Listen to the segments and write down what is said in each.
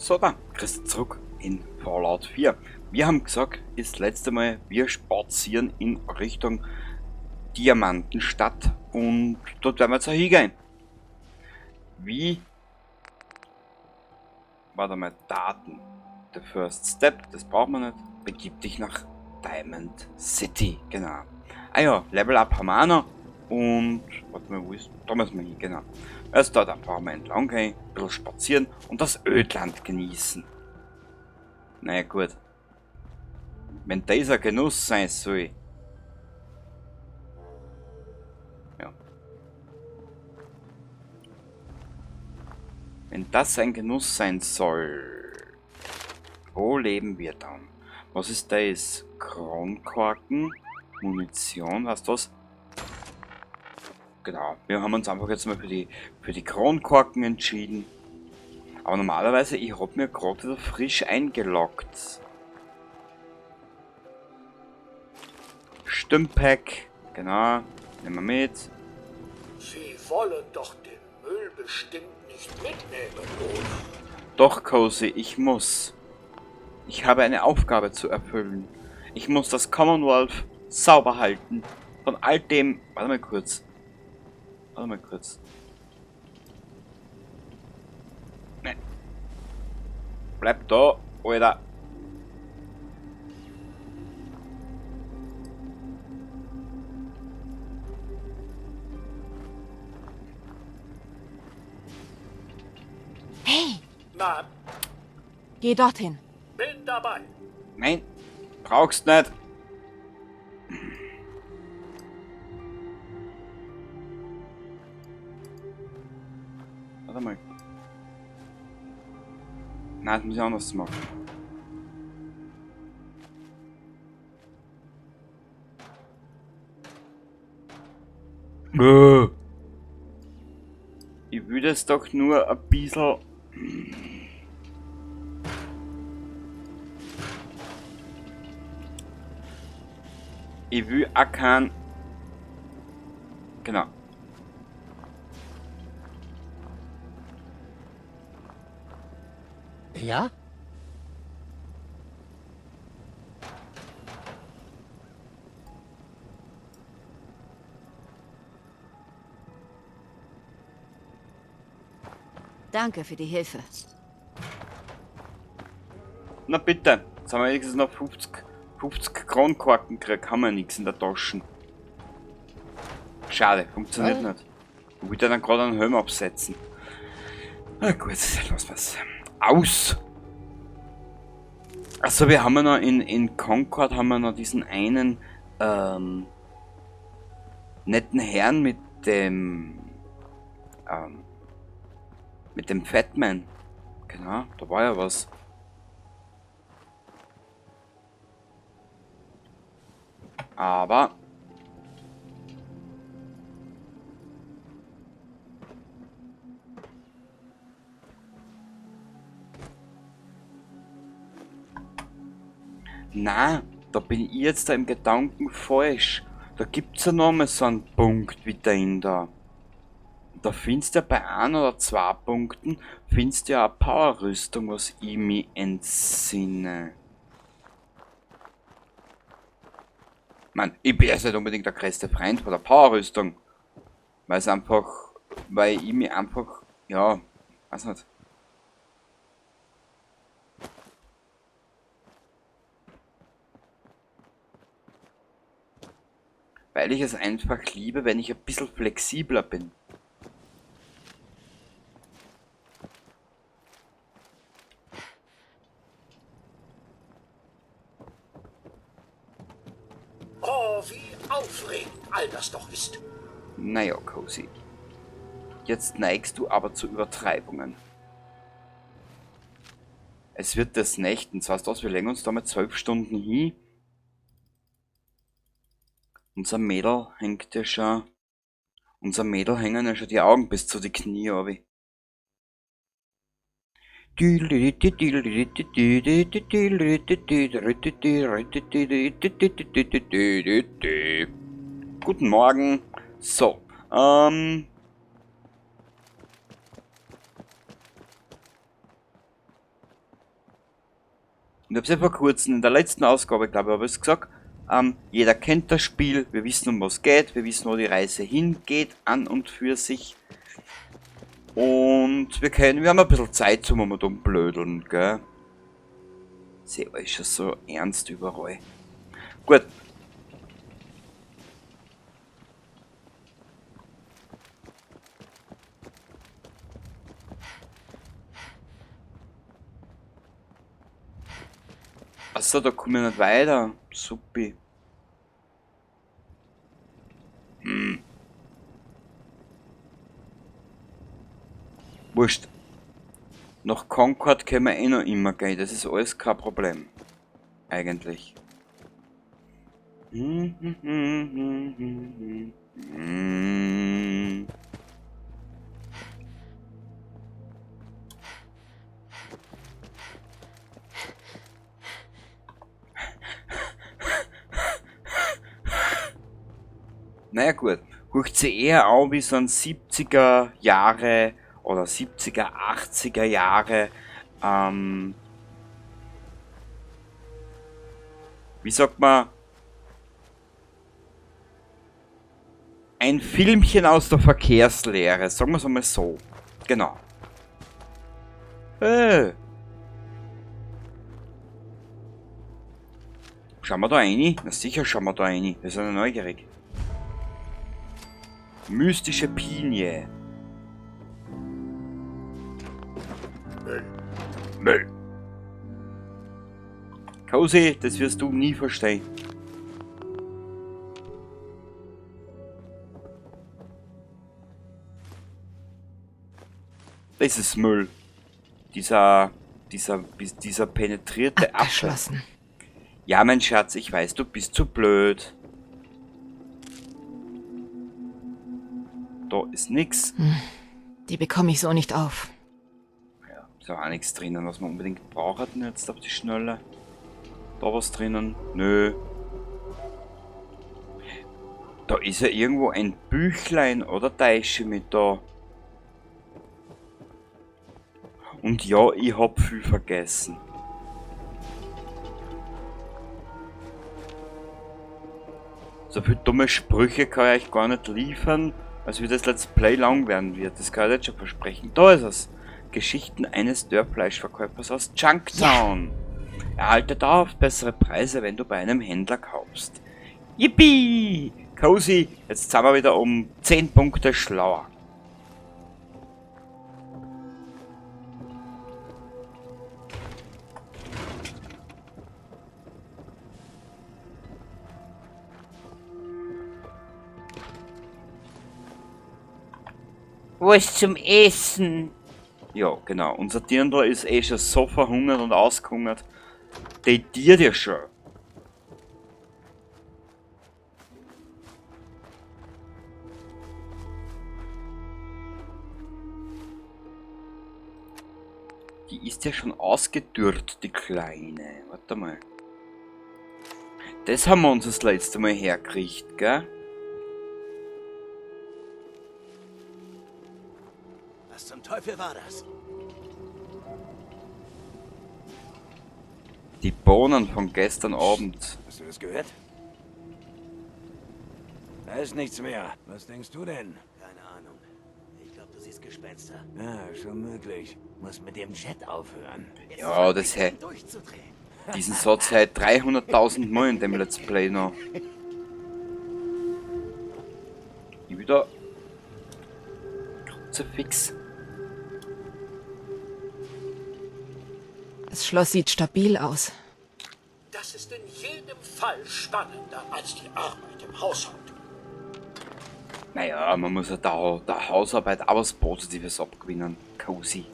So, da, Chris zurück in Fallout 4. Wir haben gesagt, das letzte Mal, wir spazieren in Richtung Diamantenstadt und dort werden wir jetzt auch hingehen. Wie? Warte mal, Daten. The first step, das braucht man nicht. Begib dich nach Diamond City, genau. Ah ja, Level Up haben wir auch noch. Und, warte mal, wo ist, da müssen wir hin, genau. Erst dort einfach mal entlang gehen, ein bisschen spazieren und das Ödland genießen. Naja, gut. Wenn dieser Genuss sein soll. Ja. Wenn das ein Genuss sein soll, wo leben wir dann? Was ist das? Kronkorken? Munition, was ist das? Genau, wir haben uns einfach jetzt mal für die Kronkorken entschieden. Aber normalerweise, ich hab mir grad wieder frisch eingeloggt. Stimmpack, genau, nehmen wir mit. Sie wollen doch den Müll bestimmt nicht mitnehmen, oder? Doch, Cozy, ich muss. Ich habe eine Aufgabe zu erfüllen. Ich muss das Commonwealth sauber halten. Von all dem... Warte mal kurz. Warte mal kurz. Nein. Bleib da, Alter. Hey! Na? Geh dorthin. Bin dabei. Nein, brauchst nicht. Warte mal. Nein, das muss ich anders machen. Ich will das doch nur ein bisschen... Ich will auch kein... Genau. Ja? Danke für die Hilfe. Na bitte, jetzt haben wir wenigstens noch 50 Kronkorken gekriegt, haben wir nix in der Tasche. Schade, funktioniert Was? nicht. Ich will da dann gerade einen Helm absetzen. Na gut, lass mal's. Aus! Achso, wir haben ja noch in Concord haben wir noch diesen einen netten Herrn mit dem Fatman. Genau, da war ja was. Aber na, da bin ich jetzt da im Gedanken falsch. Da gibt's ja noch mal so einen Punkt wie den da. Da findest du ja bei 1 oder 2 Punkten, findest du ja eine Powerrüstung, was ich mich entsinne. Ich mein, ich bin jetzt nicht unbedingt der größte Freund von der Powerrüstung. Weil's einfach, weil ich mich einfach, ja, weiß nicht. Weil ich es einfach liebe, wenn ich ein bisschen flexibler bin. Oh, wie aufregend all das doch ist. Naja, Cozy. Jetzt neigst du aber zu Übertreibungen. Es wird des Nächtens. Weißt du was, wir legen uns da mal 12 Stunden hin. Unser Mädel hängt ja schon. Unser Mädel hängen ja schon die Augen bis zu die Knie, abi. Guten Morgen. So. Und ich habe es ja vor kurzem in der letzten Ausgabe, glaube ich, habe ich es gesagt, jeder kennt das Spiel, wir wissen, um was geht, wir wissen, wo die Reise hingeht, an und für sich. Und wir haben ein bisschen Zeit zum um und blödeln, gell? Sehe euch schon so ernst überall. Gut. Achso, da komme ich nicht weiter. Supi. Wurscht. Nach Concord können wir eh noch immer gehen. Das ist alles kein Problem. Eigentlich. Naja gut, guckt sie eher an wie so ein 70er Jahre oder 70er, 80er Jahre, wie sagt man, ein Filmchen aus der Verkehrslehre, sagen wir's einmal so, genau. Schauen wir da rein? Na sicher schauen wir da rein, wir sind ja neugierig. Mystische Pinie. Müll. Müll. Cozy, das wirst du nie verstehen. Das ist Müll. Dieser penetrierte Affe. Abgeschlossen. Ja, mein Schatz, ich weiß, du bist zu blöd. Da ist nix. Die bekomme ich so nicht auf. Ja, ist auch nichts drinnen, was man unbedingt braucht denn jetzt auf die Schnelle. Da was drinnen? Nö. Da ist ja irgendwo ein Büchlein oder Teische mit da. Und ja, ich hab viel vergessen. So viele dumme Sprüche kann ich euch gar nicht liefern, als wie das Let's Play lang werden wird. Das kann ich jetzt schon versprechen. Da ist es. Geschichten eines Dörrfleischverkäufers aus Junktown. Ja. Erhalte dauerhaft bessere Preise, wenn du bei einem Händler kaufst. Yippie! Cozy, jetzt sind wir wieder um 10 Punkte schlauer. Was zum Essen? Ja, genau. Unser Dirndl ist eh schon so verhungert und ausgehungert. Die Tier dir schon. Die ist ja schon ausgedürrt, die Kleine. Warte mal. Das haben wir uns das letzte Mal hergekriegt, gell? Was zum Teufel war das? Die Bohnen von gestern Abend. Hast du das gehört? Da ist nichts mehr. Was denkst du denn? Keine Ahnung. Ich glaub, du siehst Gespenster. Ja, schon möglich. Muss mit dem Jet aufhören. Jetzt Ja, fang das nicht hä- an, durchzudrehen. Diesen Satz halt 300.000 Mal in dem Let's Play noch. Ich wieder. Kruzifix. Das Schloss sieht stabil aus. Das ist in jedem Fall spannender als die Arbeit im Haushalt. Naja, man muss ja der Hausarbeit auch was Positives abgewinnen. Cozy.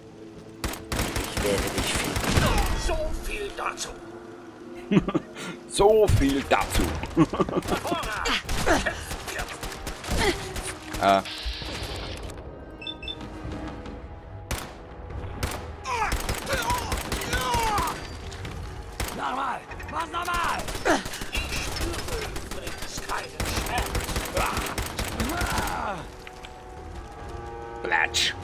Ich werde dich finden. So viel dazu. So viel dazu. Nochmal! Mach's nochmal! Ich spüre übrigens keinen Schmerz. Platsch.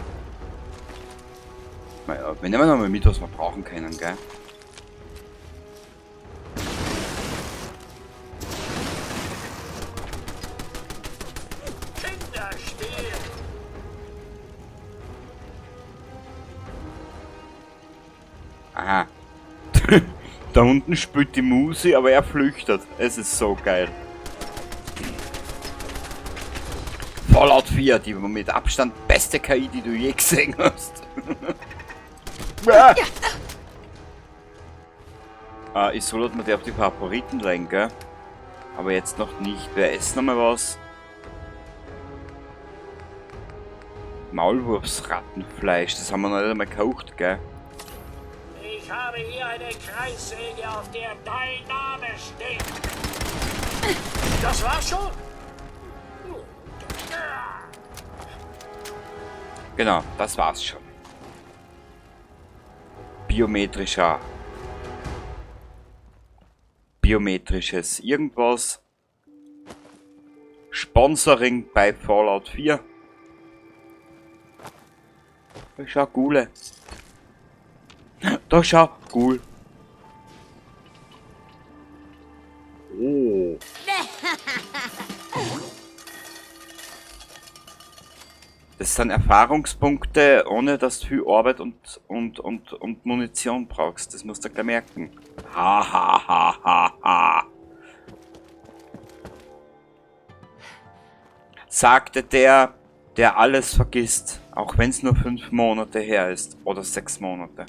Naja, wir nehmen nochmal mit, was wir brauchen können, gell? Aha. Da unten spielt die Musi, aber er flüchtet. Es ist so geil. Fallout 4, die mit Abstand beste KI, die du je gesehen hast. Ah, ich soll mir die auf die Favoriten legen, gell? Aber jetzt noch nicht. Wer isst noch mal was? Maulwurfsrattenfleisch, das haben wir noch nicht einmal gekocht, gell? Ich habe hier eine Kreissäge, auf der dein Name steht. Das war's schon? Genau, das war's schon. Biometrischer. Biometrisches irgendwas. Sponsoring bei Fallout 4. Da schau, Gule. Da schau, cool. Oh. Das sind Erfahrungspunkte, ohne dass du viel Arbeit und Munition brauchst. Das musst du gleich merken. Ha, ha, ha, ha, ha. Sagte der, der alles vergisst, auch wenn's nur 5 Monate her ist. Oder 6 Monate.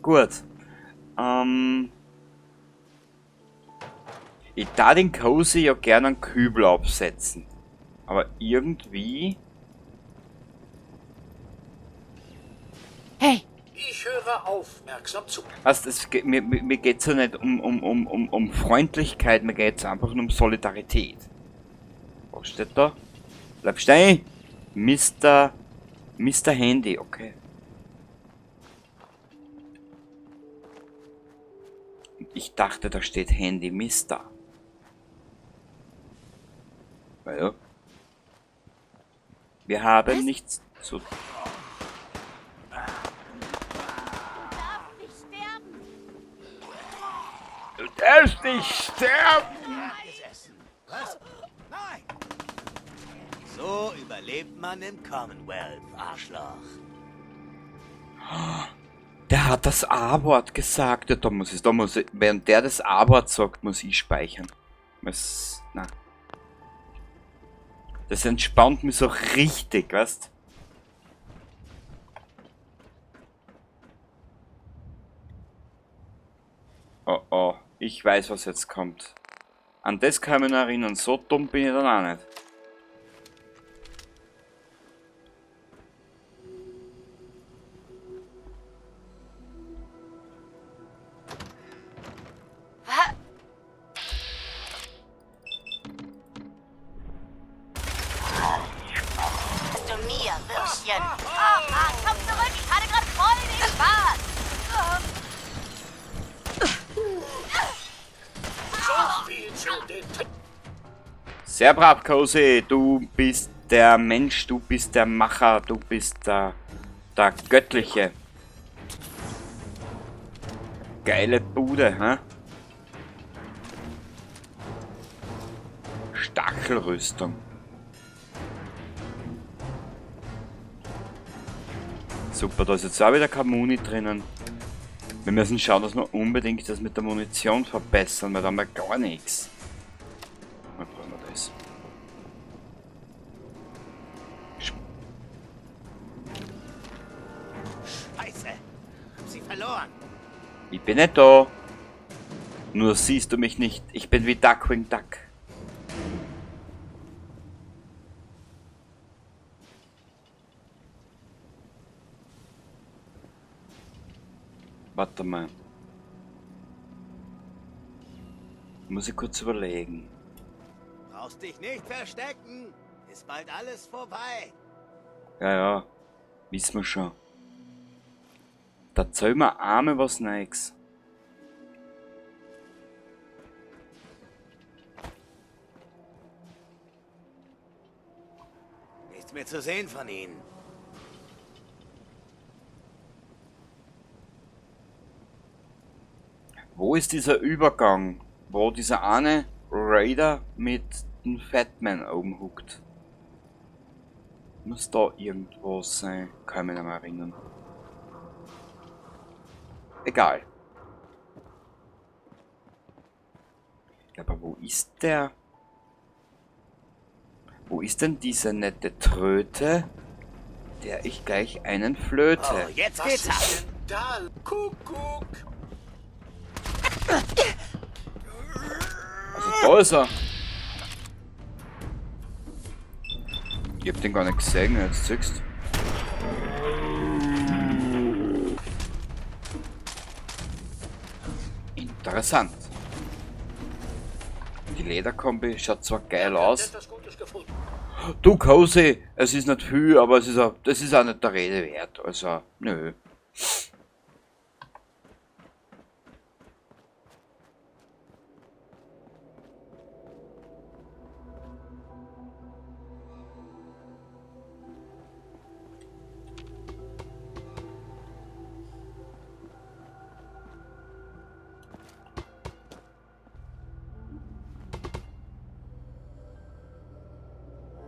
Gut. Ich darf den Cozy ja gerne einen Kübel aufsetzen. Aber irgendwie... Hey! Ich höre aufmerksam zu. Weißt, es geht, mir, mir, mir geht's ja nicht um Freundlichkeit, mir geht's einfach nur um Solidarität. Was steht da? Bleib stehen! Mister Handy, okay. Und ich dachte, da steht Handy Mister. Naja. Wir haben Was? nichts zu... Du darfst nicht sterben! Was? Nein! So überlebt man im Commonwealth, Arschloch. Der hat das A-Wort gesagt. Ja, da muss ich, während der das A-Wort sagt, muss ich speichern. Was, na. Das entspannt mich so richtig, weißt? Oh, oh. Ich weiß, was jetzt kommt. An das kann ich mich noch erinnern. So dumm bin ich dann auch nicht. Du mir, Würstchen. Oh Mann, komm zurück. Ich hatte gerade voll den Spaß. So viel zu den Sehr brav, Cozy. Du bist der Mensch, du bist der Macher, du bist der Göttliche. Geile Bude, hä? Stachelrüstung. Super, da ist jetzt auch wieder keine Muni drinnen. Wir müssen schauen, dass wir unbedingt das mit der Munition verbessern, weil da haben wir gar nichts. Mal probieren wir das. Scheiße! Hab sie verloren! Ich bin nicht da. Nur siehst du mich nicht. Ich bin wie Darkwing Duck. Warte mal. Muss ich kurz überlegen. Brauchst dich nicht verstecken. Ist bald alles vorbei. Ja, ja. Wissen wir schon. Da zählen wir Arme was Neues. Nichts mehr zu sehen von ihnen. Wo ist dieser Übergang, wo dieser eine Raider mit dem Fatman oben huckt? Muss da irgendwo sein, kann ich mich nicht mehr erinnern. Egal. Aber wo ist der? Wo ist denn diese nette Tröte, der ich gleich einen flöte? Oh, jetzt geht's ab. Da, Kuckuck. Also da ist er. Ich hab den gar nicht gesehen, jetzt siehst. Interessant. Die Lederkombi schaut zwar geil aus. Du Cozy, es ist nicht viel, aber es ist auch, das ist auch nicht der Rede wert. Also, nö.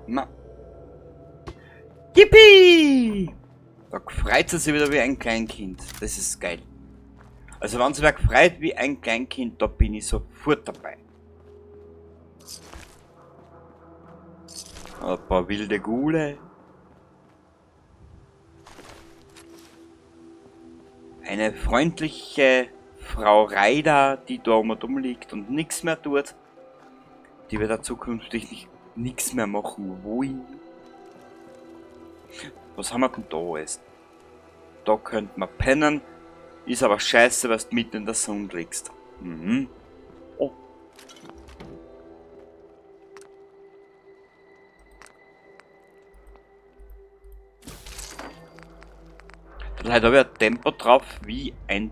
Na. Yippie! Da freut sie sich wieder wie ein Kleinkind. Das ist geil. Also wenn sich wer freut wie ein Kleinkind, da bin ich sofort dabei. Ein paar wilde Gule. Eine freundliche Frau Reider, die da um und um liegt und nichts mehr tut. Die wird da zukünftig nichts mehr machen wollen. Was haben wir denn da jetzt? Da könnte man pennen. Ist aber scheiße, weil du mitten in der Sonne liegst. Mhm. Oh. Leider habe ich ein Tempo drauf wie ein...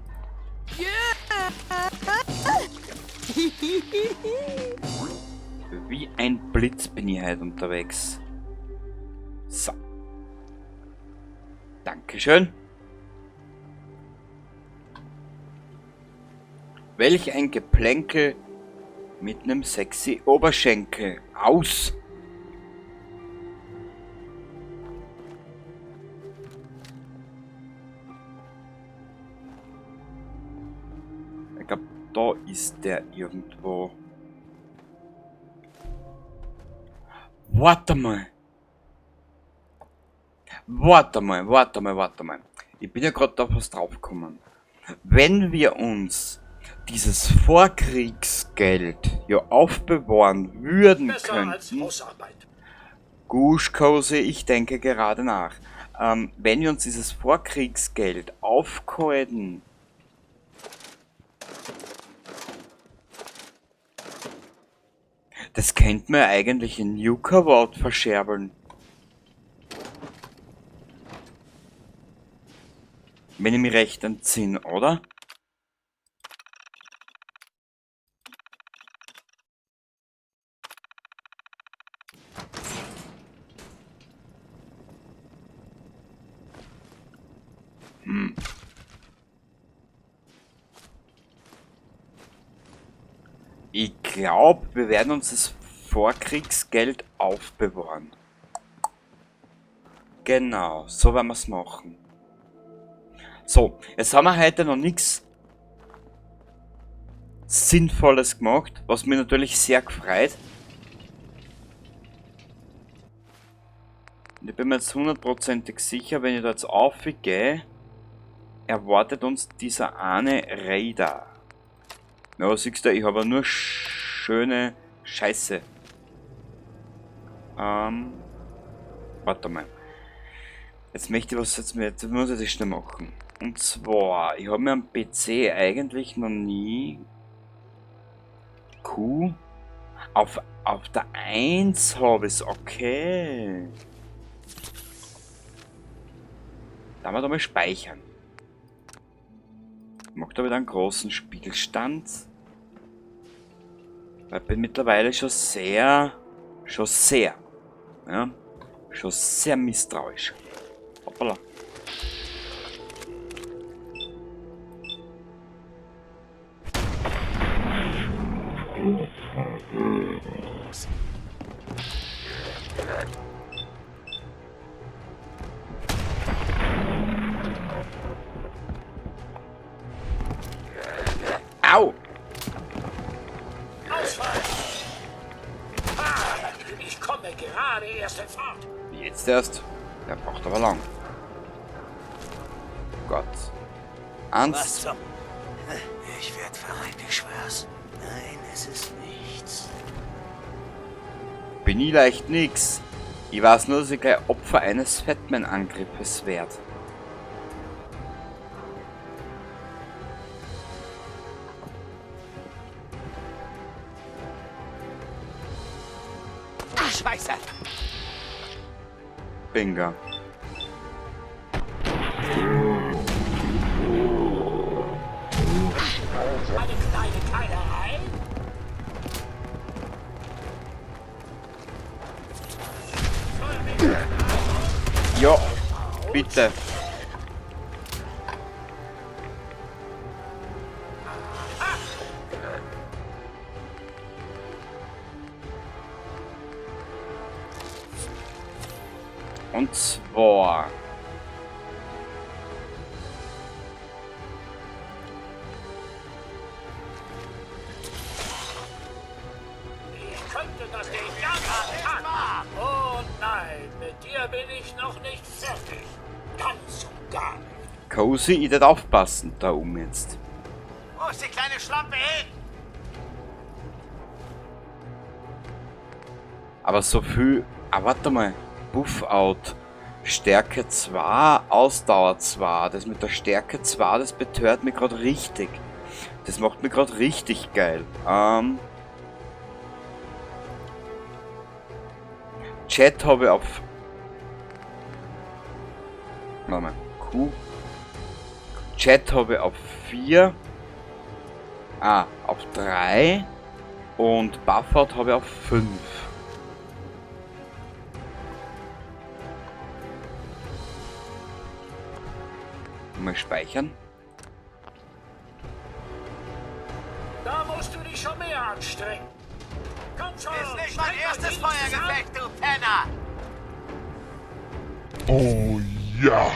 Wie ein Blitz bin ich heute unterwegs. So. Dankeschön. Welch ein Geplänkel mit nem sexy Oberschenkel. Aus! Ich glaub, da ist der irgendwo. Warte mal. Warte mal, warte mal, warte mal. Ich bin ja grad da fast drauf gekommen. Wenn wir uns dieses Vorkriegsgeld ja aufbewahren würden Besser als könnten, Hausarbeit. Guschkose, ich denke gerade nach. Wenn wir uns dieses Vorkriegsgeld aufgehalten, das könnte man ja eigentlich in Nuka-World verscherbeln. Wenn ich mich recht entsinne, oder? Ich glaub, wir werden uns das Vorkriegsgeld aufbewahren. Genau, so werden wir's machen. So, jetzt haben wir heute noch nix Sinnvolles gemacht, was mir natürlich sehr gefreut. Und ich bin mir jetzt hundertprozentig sicher, wenn ich da jetzt aufgehe, erwartet uns dieser eine Raider. Ja, was siehst du, ich habe nur schöne Scheiße. Warte mal. Jetzt möchte ich was, jetzt, jetzt muss ich das schnell machen. Und zwar, ich habe mir am PC eigentlich noch nie Q auf der 1 habe ich's, okay. Da wir da mal speichern. Ich mach da wieder einen großen Spielstand. Weil ich bin mittlerweile schon sehr, schon sehr, ja, schon sehr misstrauisch. Hoppala. gerade erst in Fahrt. Jetzt erst? Der braucht aber lang. Gott. Eins. Was zum... Ich werd verrückt, ich schwör's. Nein, es ist nichts. Bin ich leicht nix. Ich weiß nur, dass ich gleich Opfer eines Fatman-Angriffes werd. Scheiße! Bingo. Eine kleine Keilerei? Ja, bitte. Und zwar... Ich könnte das den ganzen Tag machen. Oh nein, mit dir bin ich noch nicht fertig. Ganz und gar nicht. Cozy, ich würd aufpassen da oben jetzt. Wo ist die kleine Schlampe hin? Aber so viel... Ah, warte mal. Buff-Out. Stärke 2, Ausdauer 2. Das mit der Stärke 2, das betört mich grad richtig. Das macht mich grad richtig geil. Chat habe ich auf... Warte mal. Q. Chat habe ich auf 4. Ah, auf 3. Und Buffout habe ich auf 5. Mal speichern. Da musst du dich schon mehr anstrengen. Komm schon, Ist nicht mein streng erstes euch wenigstens an. Feuergefecht, du Penner! Oh ja.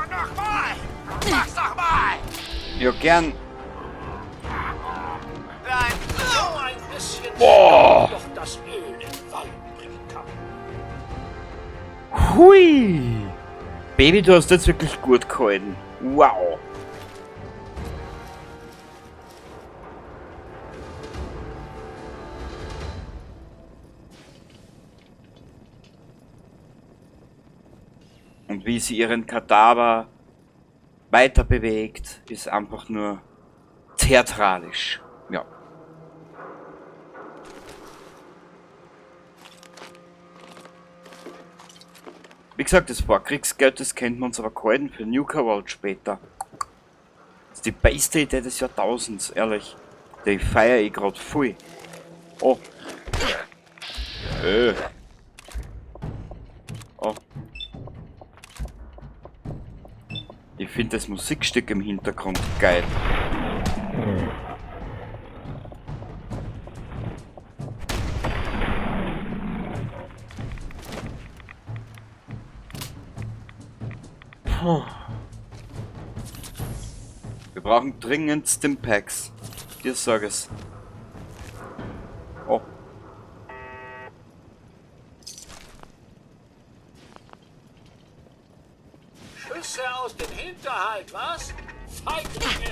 Nochmal! Mach's doch mal! Ja, gern. Nein! So ein bisschen Boah. Staub doch das Öl in Wallen bringen kann. Hui! Baby, du hast jetzt wirklich gut gehalten. Wow! Und wie sie ihren Kadaver weiter bewegt, ist einfach nur theatralisch. Ja. Wie gesagt, das Vorkriegsgeld, das könnten wir uns aber gehalten für Nuka World später. Das ist die beste Idee des Jahrtausends, ehrlich. Die feiere ich grad voll. Oh. Oh. Ich find das Musikstück im Hintergrund geil. Puh. Wir brauchen dringend Stimpaks. Dir sag es. Oh. Schüsse aus dem Hinterhalt, was? Feiglinge!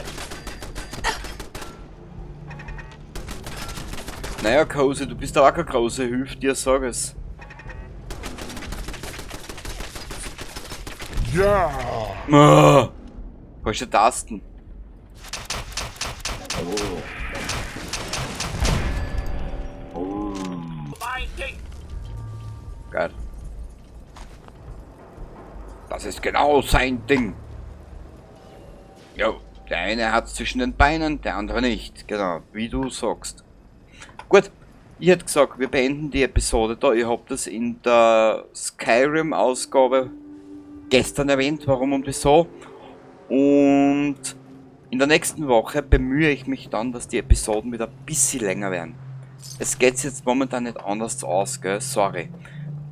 Naja, Cozy, du bist auch keine große Hilfe, dir sag es. Ja. Ah, falsche Tasten. Mein Ding. Geil. Das ist genau sein Ding. Jo, der eine hat's zwischen den Beinen, der andere nicht. Genau, wie du sagst. Gut, ich hätte gesagt, wir beenden die Episode da. Ich hab das in der Skyrim-Ausgabe gestern erwähnt, warum und wieso. Und in der nächsten Woche bemühe ich mich dann, dass die Episoden wieder ein bisschen länger werden. Es geht jetzt momentan nicht anders aus, gell? Sorry.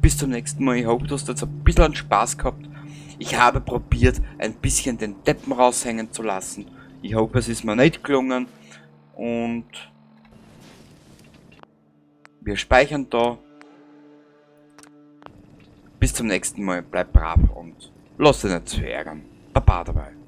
Bis zum nächsten Mal. Ich hoffe, du hast jetzt ein bisschen Spaß gehabt. Ich habe probiert, ein bisschen den Deppen raushängen zu lassen. Ich hoffe, es ist mir nicht gelungen. Und wir speichern da. Bis zum nächsten Mal. Bleib brav und lass dich nicht zu ärgern. Baba dabei.